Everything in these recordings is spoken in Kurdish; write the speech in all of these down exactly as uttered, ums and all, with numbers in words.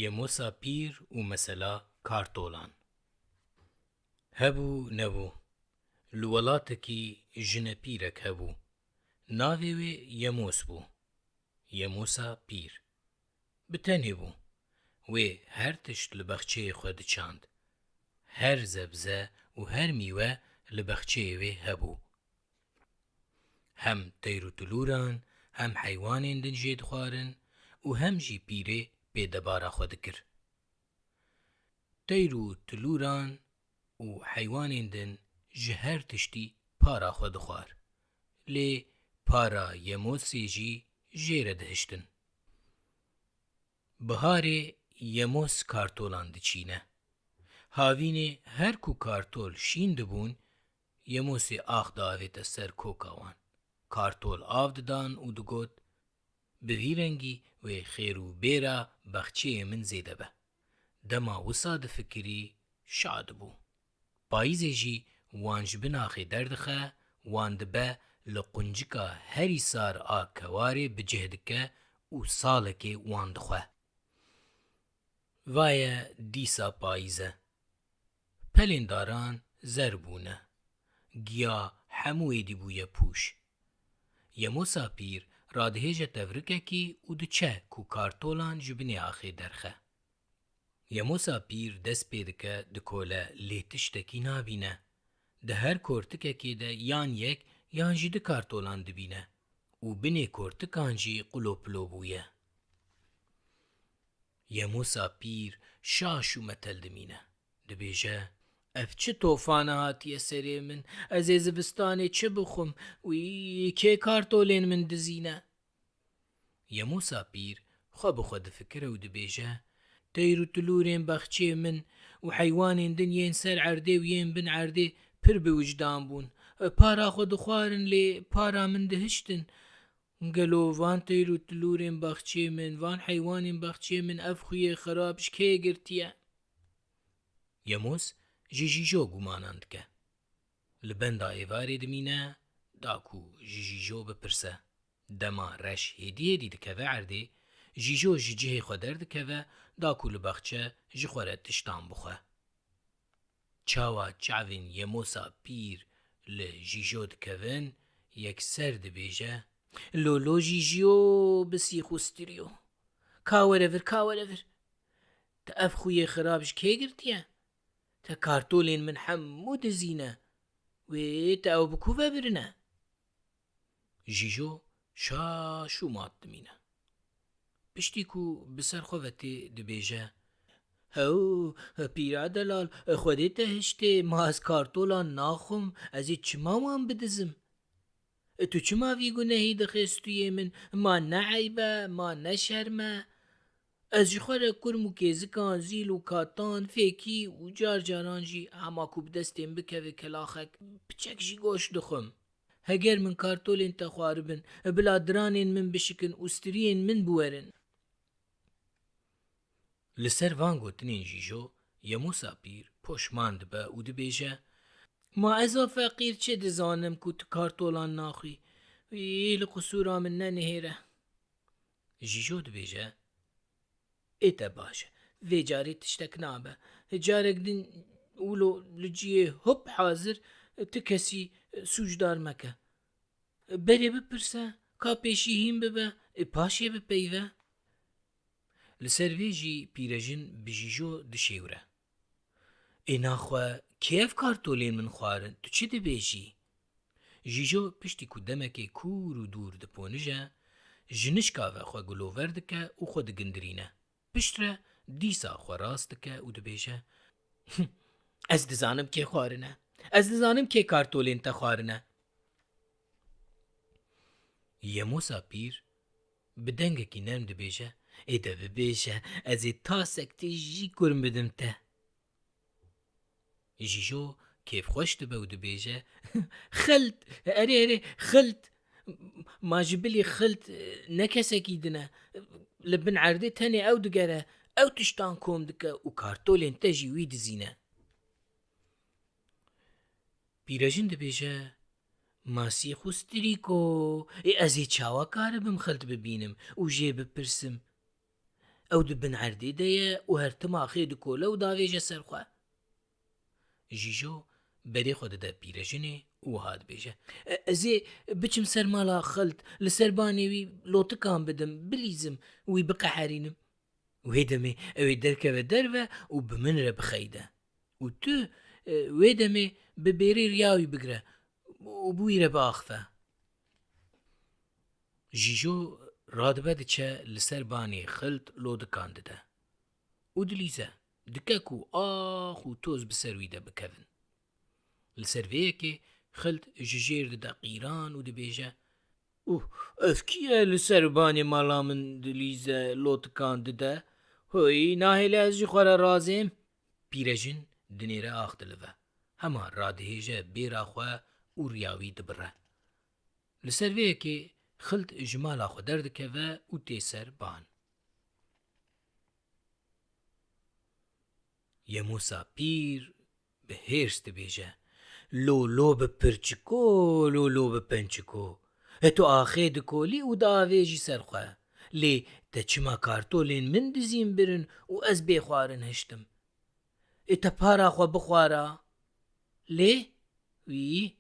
Yemosa pîr û mesela kartolan. Hebû nebû. Li welatekî jinepîrek hebû. Navê wê Yemos bû. Yemosa pîr. Bi tenê bû. Wê her tişt li bexçeyê xwe diçand. Her zebze û her mîwe li bexçeyê wê hebû. Hem teyr û tilûran, hem heywanên din jê dixwarin û hem jî pîrê pê debara xwe dikir. Teyr û tilûran û heywanên din ji her tiştî para xwe dixwar. Lê para Yemosê jî jê re dihiştin. Biharê Yemos kartolan diçîne. Havînê her ku kartol şîn dibûn, Yemosê ax diavête ser koka wan. Kartol av didan û digot, "Bi vî rengî wê xêr û bêra bexçeyê min zêde be." Dema wisa difikirî, şa dibû. Payîzê jî wan ji bin axê derdixe, wan dibe li quncika herî sar a kewarê bi cih dike û salekê wan dixwe. Vaye dîsa payîz e. Pelên daran zer bûne. Giya hemû êdî bûye pûş. Yemosa pîr radihêje tevrikekî û diçe ku kartolan ji binê axê derxe. Yemosa pîr dest pê dike dikole lê tiştekî nabîne. Di her kortikekê de yan yek yan jî du kartolan dibîne û binê kortikan jî qulopilo bûye. Yemosa pîr şaş û metel dimîne. Dibêje, "Ev çi tofane hatiye serê min? Ez ê zivistanê çi bixwim? Wî, kê kartolên min dizîne?" Yemosa pîr xwe bi xwe difikire û dibêje, "Teyr û tilûrên bexçê min û heywanên din yên ser erdê û yên bin erdê pir bi wijdan bûn. Para xwe dixwarin lê para min dihiştin. Gelo van teyr û tilûrên bexçê min, van heywanên bexçê min ev xuyê xirab ji kê girtiye?" Yemos ji Jîjo gumanan dike. Li benda êvarê dimîne, da ku ji Jîjo bipirse. Dema reş hêdî hêdî dikeve erdê, Jîjo ji cihê xwe derdikeve, da ku li baxçe ji xwe re tiştan bixwe. Çawa çavên Yemosa pîr li Jîjo dikevin, yekser dibêje, "Lolo Jîjo bi sîx û stirî yo. Ka were vir, ka were vir. Te ev xuyê xirab ji kê girtiye? Te kartolên min hemû dizîne. Wê te ew bi ku ve birine?" Jîjo şaş û mat dimîne. Piştî ku bi ser xwe ve tê dibêje, "Hew, pîra delal, Xwedê te hiştê, ma ez kartolan naxwim, ez ê çima wan bidizim? Tu çima vî gunehî dixê stûyê min? Ma ne eyb e, ma ne şerm e? Ez ji xwe re kurm û kêzikan, zîl û katan, fêkî û car caran jî hema ku bi destên bikeve kelaxek, piçek jî goşt dixwim. Heger min kartolên te xwaribin, bila diranên min bişikin û stiriyên min biwerin." Li ser van gotinên Jîjo, Yemosa pîr poşman dibe û dibêje, "Ma ez a feqîr çi dizanim ku tu kartolan naxwî? Wî li qisûra min nenihêre." Jîjo dibêje, "Ê te baş e, vê carê tiştek nabe. Carek din wilo li cihê hop hazir, ti kesî sûcdar meke. Berê bipirse, ka pêşî hîn bibe, ê paşê bipeyve." Li ser vê jî pîrejin bi Jîjo dişêwire. "Ê naxwe kê ev kartolên min xwarin, tu çi dibêjî?" Jîjo piştî ku demekê kûr û dûr diponije, ji nişka ve xwe gulover dike û xwe digindirîne. Piştre dîsa xwe rast dike û dibêje, "Ez dizanim kê xwarine. Ez dizanim kê kartolên te xwarine." Yemosa pîr bi dengekî nerm dibêje, "Ê de bibêje, ez ê tasek tê jî kurm bidim te." Jîjo kêfxweş dibe û dibêje, "Xilt, erê, erê, xilt. Ma ji bilî xilt ne kesekî din e. Li bin erdê tenê ew digere, ew tiştan kom dike û kartolên te jî wî dizîne." Pîrejin dibêje, "Ma sîx û stirîko, ê ez ê çawa karibim xilt bibînim û jê bipirsim? Ew di bin erdê de ye û her tim axê dikole û davêje ser xwe. Jîjo berê xwe dide pîrejinê û wiha dibêje, "E, ez ê biçim ser mala Xilt, li ser banê wî lotikan bidim, bilîzim, wî biqeherînim. Wê demê ew ê derkeve derve û bi min re bixeyde. Û tu, e, wê demê bi bêrê riya wî bigire û bi wî re biaxife." Jîjo radibe diçe li ser banê Xilt lotikan dide û dilîze, dike ku ax û toz bi ser wî de bikevin. Li ser vê yekê Xilt ji jêr dide qîran û dibêje, "Uh, ev kî ye li ser banê mala min dilîze, lotikan dide? Hoy, nahêle ez jî xwe re razêm?" Pîrejin dinêre ax dilive. Hema radihêje bêra xwe û riya wî dibire. Li ser vê yekê Xilt ji mala xwe derdikeve û tê ser ban. Yemosa pîr bi hêrs dibêje, "Lo lo bi pirçiko, lo lo bi pençiko. He tu axê dikolî û diavêjî ser xwe. Lê te çima kartolên min dizîn birin û ez bê xwarin hiştim? Ê te para xwe bixwara. Lê wî,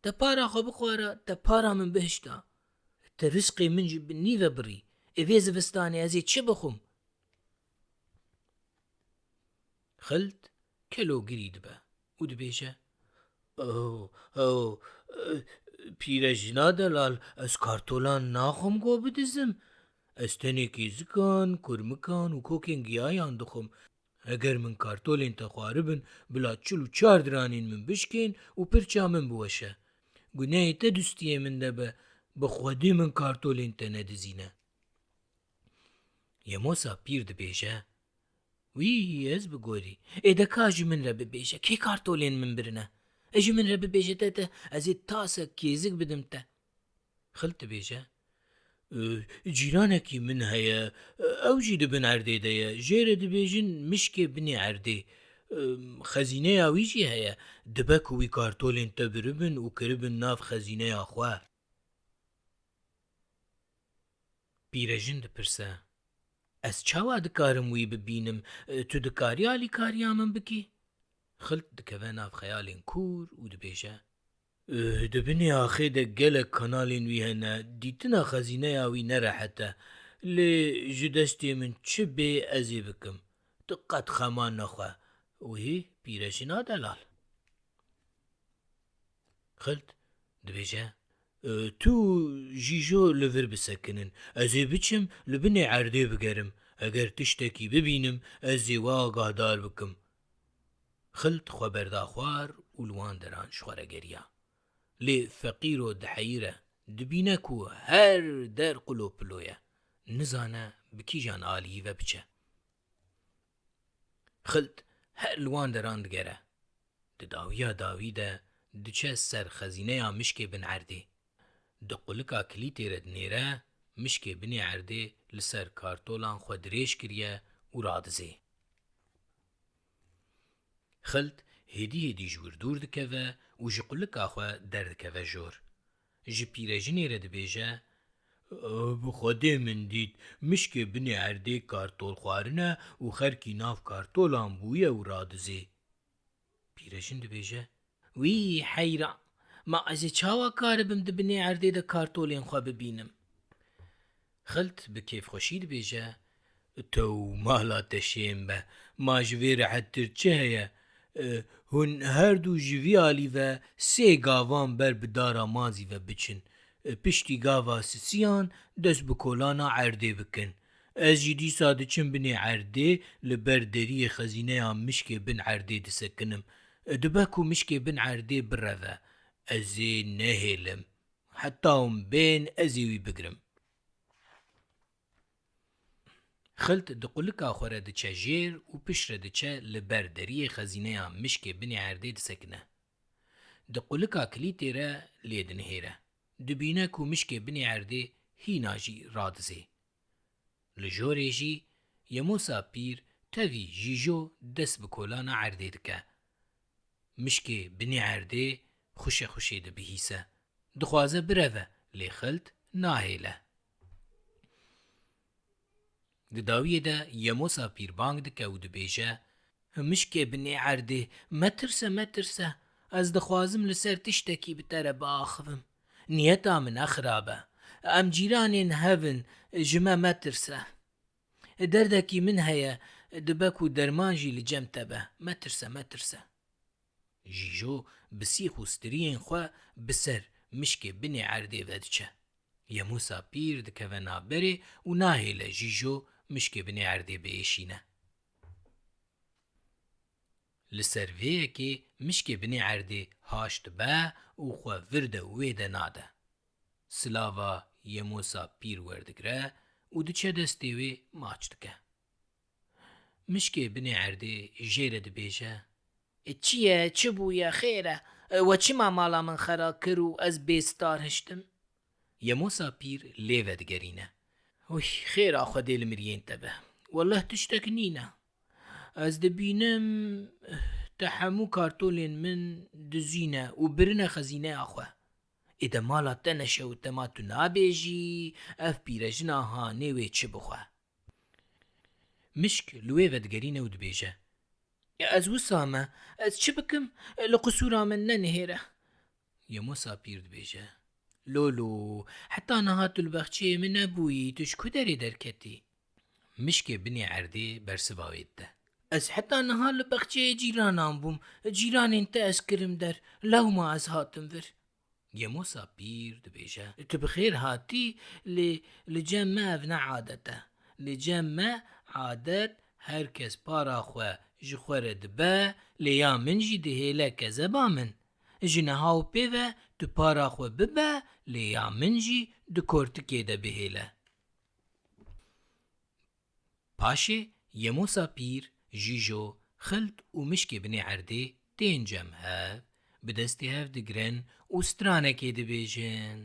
te para xwe bixwara, te para min bihişta. Te rizqê min ji bin nîve birî. Ê vê zivistanê ez ê çi bixwim?" Xilt kelogirî dibe û dibêje, "Ew, ew, e, pîrejina delal, ez kartolan naxwim ku bidizim. Ez tenê kêzikan, kurmikan û kokên giyayan dixwim. Eger min kartolên te xwaribin, bila çil û çar diranên min bişkên û pirça min biweşe. Gunehê te dustiyê min de be, bi xwedê min kartolên te nedizîne." Yemosa pîr dibêje, "Wî ez bi gorî. Ê de ka ji min re bibêje, kê kartolên min birine? E ji min re bibêje te, te, ez ê tasek kêzik bidim te." Xilt dibêje, "E, cîranekî min heye, e, ew jî di bin erdê de ye. Jê re dibêjin mişkê binê erdê. E, xezîneya wî jî heye. Dibe ku wî kartolên te biribin û kiribin nav xezîneya xwe." Pîrejin dipirse, "Ez çawa dikarim wî bibînim? E, tu dikarî alîkariya min bikî?" Xilt dikeve nav xeyalên kûr û dibêje, "Eh, di binê axê de gelek kanalên wî hene, dîtina xezîneya wî ne rehet e. Lê ji destê min çi bê ez ê bikim. Tu qet xema nexwe. Wî pîrejina delal." Xilt dibêje, "E, tu jî jo li vir bisekinin. Ez ê biçim li binê erdê bigerim. Eger tiştekî bibînim, ez ê we agahdar bikim." Xilt xwe berda xwar û li wan deran ji xwe re geriya. Lê feqîro diheyire, dibîne ku her der qulo pilo ye. Nizane bi kîjan aliyî ve biçe. Xilt her li wan deran digere. Di dawiya dawî de diçe ser xezîneya mişkê bin erdê. Di qulika kilîtê re dinêre, mişkê binê erdê li ser kartolan xwe dirêj kiriye û radizê. Xilt hêdî hêdî ji wir dûr dikeve û ji qulika xwe derdikeve jor. Ji pîrejinê re dibêje, "Bi Xwedê min dît, mişkê binê erdê kartol xwarine û xerkî nav kartolan bûye û radizê." Pîrejin dibêje, "Wî heyra, ma ez ê çawa karibim di binê erdê de kartolên xwe bibînim?" Xilt bi kêfxweşî dibêje, "Tew mala te şên be, ma ji vê rehettir çi heye? E, hûn her du ji vî alî ve sê gavan ber bi dara mazî ve biçin. E, piştî gava sisiyan dest bi kolana erdê bikin. Ez jî dîsa diçim binê erdê, li ber deriyê xezîneya mişkê bin erdê disekinim. E, dibe ku mişkê bin erdê bireve, ez ê nehêlim. Heta hûn bên ez ê wî bigrim." Xilt di qulika xwe re diçe jêr û pişt re diçe li ber deriyê xezîneya mişkê binê erdê disekine. Di qulika kilîtê re lê dinihêre. Dibîne ku mişkê binê erdê hîna jî radizê. Li jorê jî Yemosa pîr tevî jîjo dest bi kolana erdê dike. Mişkê binê erdê xuşe xuşê dibihîse. Dixwaze bireve, lê Xilt nahêle. Di dawiyê de Yemosa Pîr bang dike û dibêje, Mişkê binê erdê, metirse, metirse, ez dixwazim li ser tiştekî bi te re biaxivim. Niyeta min ne xirab e. Em cîranên hev in, ji me metirse. Derdekî min heye, dibe ku derman jî li cem te be. Metirse, metirse. Jîjo bi sîx û stiriyên xwe bi ser mişkê binê erdê ve diçe. Yemosa Pîr dikeve navberê û nahêle Jîjo mişkê binê erdê biêşîne. Li ser vê yekê mişkê binê erdê haş dibe û xwe vir de û wê de nade. Silava Yemosa Pîr werdigire û diçe destê wê maç dike. Mişkê binê erdê jê re dibêje, E, çi ye, çi bûye, xêr e? E, we çima mala min xera kir û ez bê star hiştim? Yemosa Pîr lê vedigerîne. Uy, xêra Xwedê li miriyên te be. Weleh tiştek nîne. Ez dibînim te hemû kartolên min dizîne û birine xezîneya xwe. Ê de mala te neşewitema tu nabêjî, ev pîrejina hanê wê çi bixwe? Mişk li wê vedigerîne û dibêje, Ez wisa me, ez çi bikim, li qisûra min nenihêre. Yemosa Pîr dibêje, Lolo, heta niha tu li bexçeyê min nebûyî, tu ji ku derê derketî? Mişkê binê erdê bersiva wê dide. Ez heta niha li bexçeyê cîranan bûm, cîranên te ez kirim der, lewma ez hatim vir. Yemosa Pîr dibêje, Tu bi xêr hatî, lê li cem me ev ne adet e. Li cem me adet her kes para xwe ji xwe re dibe, lê ya min jî dihêle kezeba min. Ji niha û pê ve tu para xwe bibe, lê ya min jî di kortikê de bihêle. Paşê Yemosa Pîr, Jîjo, Xilt û Mişkê binê erdê tên cem hev, bi destê hev digirin û stranekê dibêjin.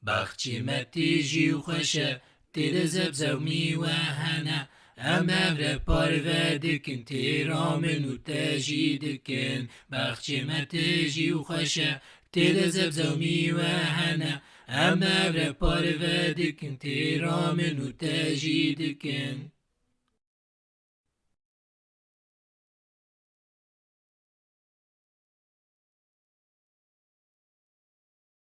Baxçê me têjî û xweş e, tê de zebze û mîwe hene. Em hev re parve dikin, têra min û te jî dikin. Baxçê me têjî û xweş e, tê de zebze û mîwe hene. Em hev re parve dikin, têra min û te jî dikin.